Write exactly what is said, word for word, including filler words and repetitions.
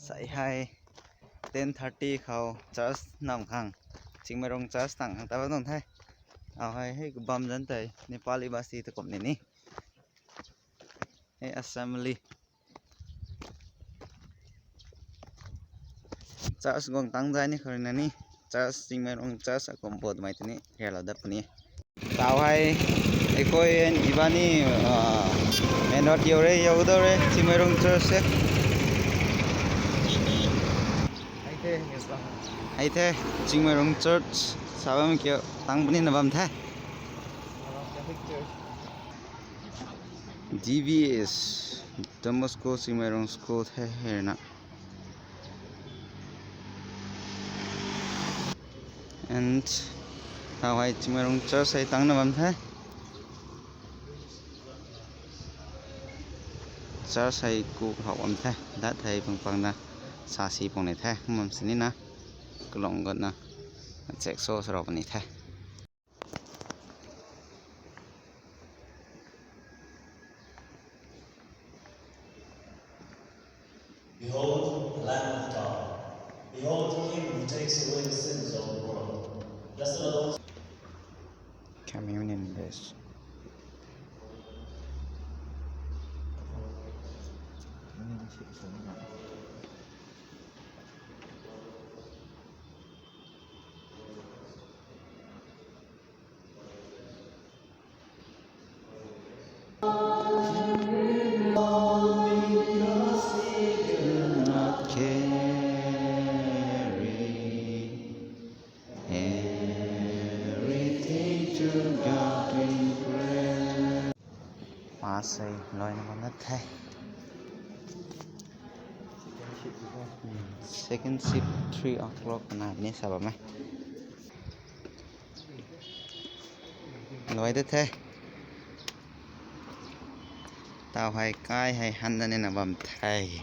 Sai hei ten thirty khou church nam khang, Chingmeirong church tang khang ta bam tuang the. Au hei hei ku bam zan tei Nepali basi ta kum ni ni. Hei assembly. Church guang tang zai ni khou rui na ni. Church Chingmeirong church akum bo twmei tini hei lou dat puni. Tau hei, ꯑꯩꯈꯣꯏ ꯏꯕꯥꯅꯤ, ꯑ, main road ꯌꯧꯔꯦ, ꯌꯧꯒꯗꯧꯔꯦ, ꯆꯤꯡꯃꯩꯔꯣꯡ church ꯁꯦ꯫ ꯑꯩ ꯊꯦ, Chingmeirong church ꯁꯥꯕꯝ ꯀ꯭ꯌꯣ ꯇꯥꯡꯕꯅꯤꯅ ꯕꯝ ꯊꯦ꯫ D B S, Don Bosco Chingmeirong School the hei na. And tau hei Chingmeirong church hei tangna bam the. Church hei ku hou bam the. Dat hei pang pang na sa si pang ni the. Kum bam sini na. Kalong got na. Check so saro puni the. Behold the Lamb of God. Behold him who takes away the sins of the world. Blessed are those Communion base. Mass hei loina bam na the. Second shift three o'clock na ni sa bam e. Loi de the. Tau hei kai hei han da ni na bam the.